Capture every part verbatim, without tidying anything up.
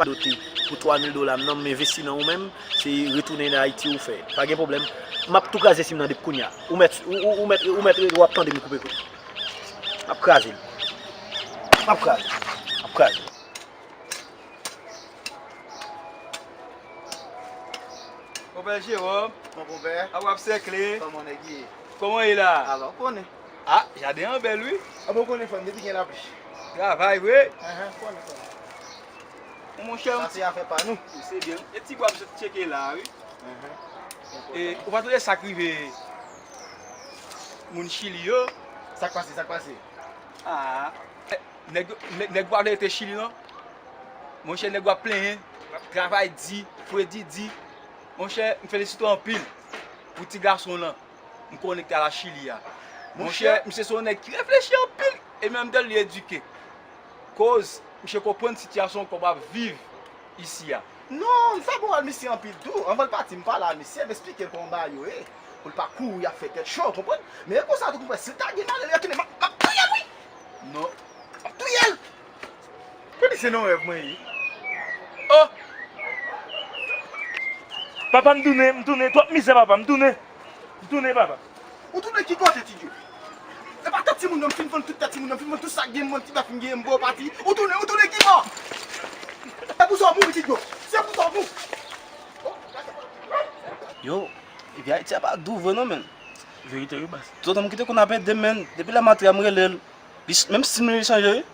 pa dote pou twa mil dola m nan, m envesti nan ou menm, se retounen nan Ayiti ou fè. Pa gen pwoblèm. M ap tou kraze sim nan depi kounye a. Ou mèt, ou, ou, ou mèt, ou mèt, w ap tande m koupe kout. M ap kraze l. M ap kraze. M ap kraze. Konpè Jewòm. Bon, konpè. A w ap sèkle. Kòman nèg ye? Kòman ye la? Alò, konnen. A, jaden an bèl, wi. A, bon, konnen, frè m, depi gen lapli. Travay vre. Ahan, konnen, konnen. Monchè, sa se afè pa nou. Se byen. E ti bwa m sot tcheke la, wi. Ahan. E, ou pa tande sa k rive moun Chili yo? Sa k pase, sa k pase? A, e, nèg, nèg, nèg pa vle rete Chili, non. Monchè, nèg w ap plenyen, travay di, fredi di. Monchè, m felisite w anpil pou ti gason w lan. M konnen ki t al a Chili a. Monchè, misye se yon nèg ki reflechi anpil e menm de li edike. Koz misye konprann sitiyasyon ke w ap viv isi a. Non, m fè bon al misye anpil tou. Anvan l pati, m pale a misye, m esplike l kòman bagay yo ye. Pou l pa kouri ap fè tèt cho, w konprann? Men e konsa tou, konprann, si l ta gen malè, l retounen, m ap, m ap touye l, wi! Non. M ap touye l! Kòm se nan rèv mwen ye. Oh! Papa, m tounen, m tounen. Twòp mizè, papa, m tounen. M tounen, papa. Ou tounen ki kote, Ti Djo? E pa tèt timoun nan, m fin vann tout tèt timoun nan, m fin vann tout sa k gen, m vann ti bèf m gen, m ba w pati. Ou tounen, ou tounen ki bò? Se pou sa w mouri, Ti Djo. Se pou sa w mouri. Yo, epi Ayiti a pa dou vre non, menn. Verite wi, baz. Tonton m ki te konn ap ede m, menn. Depi lè m antre a, m rele l. Li ch-, menm stil mwen li chanje, wi.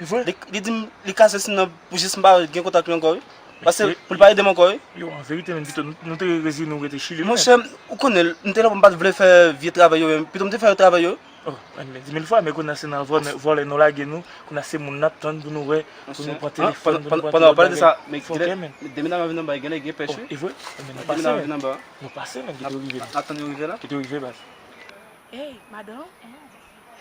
E vre? Li, li di m, li kase sim nan pou jis m pa gen kontak li ankò, wi. Paske pou l pa ede m ankò, wi. Yo, an verite, menn, pito nou, nou te reziye nou rete Chili, wi. Monchè, ou konnen, m te la, m pa t vle fè vye travay yo, menm. Pito m te fè travay yo. Oh, men di mil fwa, men kounye a se nan vòlè, vòlè nou lage nou, kounye a se moun n ap tann pou nou wè, pou nou pran telefòn, pou nou pran tout bagay. Fòkè, menn. Demen nan vin anba, genlè gen pèch, wi. Oh, e vre? Men nou pase, menn. Nou pase, menn, kite yo rive, menn. N ap tann yo rive la. Kite yo rive, baz. Ey, madanm.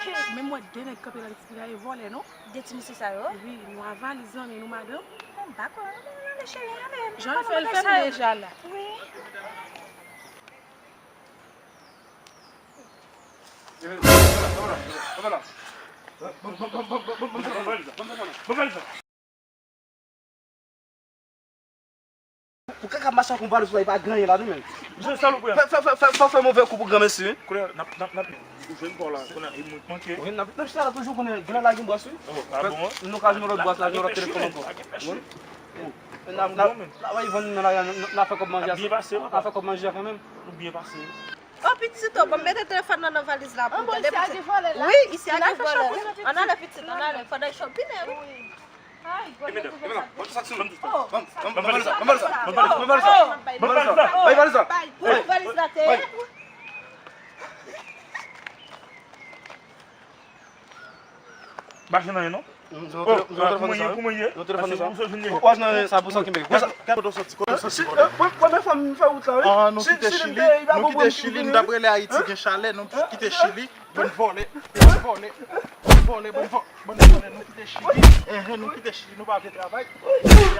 Hey, men m wè de nèg kanpe la, li pa vòlè, non? De ti mesye sa yo? Wi, nou a valiz nan men nou, madanm. Bon, m pa kwè, non, men cheri, men jan l fè l fè m deja la. Wi. Pou kaka mache ak yon valiz la, li pa gen anyen ladan, menn. Misye salopri a. Fè, fè, fè, fè, fè, fè move kou pou granmesi, wi. Kounye a, n ap, n ap, n ap, ou jwenn pa w la, kounye a, e mwen k manke. Wi, n ap, n ap chita la toujou, kounye a, gen lè la gen bwès, wi. Oh, a bon, wi? Nou ka jwenn yon lòt bwès la, gen yon lòt telefòn ankò. Wi. N ap, n ap, n ap vann nan lari a, n ap fè kòb manje a, n ap fè kòb manje a kanmenm. Nou byen pase. Oh, pitit, oh, bon, mete telefòn nan nan valiz la pou tande, pitit. Wi, isi a gen vòlè. Ann ale, pitit, ann ale. Fò n al chopine, wi. Ay, gwo nèg ouvè sa. Ban m valiz la, ban m valiz la, ban m valiz la. Bay valiz la. Bay valiz la, te. M pa jwenn anyen non. Kouman ye, kouman ye? Ou pa jwenn anyen, sa pou sa kenbe. Kote w soti, kote w soti, kote w soti? Premye fwa m fè wout la, wi. Ah, nou kite Chili, nou kite Chili, n t ap rele Ayiti gen chalè, nou kite Chili, bann vòlè, bann vòlè, bann vòlè, bann vò-, bann vòlè, nou kite Chili, enhen, nou kite Chili, nou pa vle travay.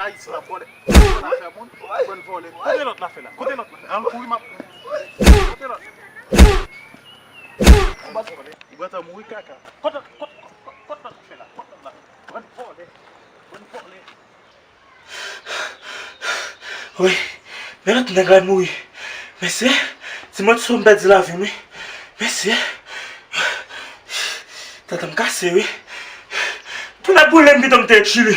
Ayiti n ap vòlè, nou pa fè moun, bann vòlè. Kote lòt la fè la? Kote lòt la fè? Al kouri, m ap kouri. Kote lòt? Ou pa t mouri kaka. Kot, kot, kot, kot lòt afè la? Kot lòt la? Bann vòlè. Bann vòlè. Wi. Men lòt nèg la mouri. Mesye, ti mòso m pèdi lavi m, wi. Mesye. Tèt m kase, wi. Pou n ap boule m pito m te Chili.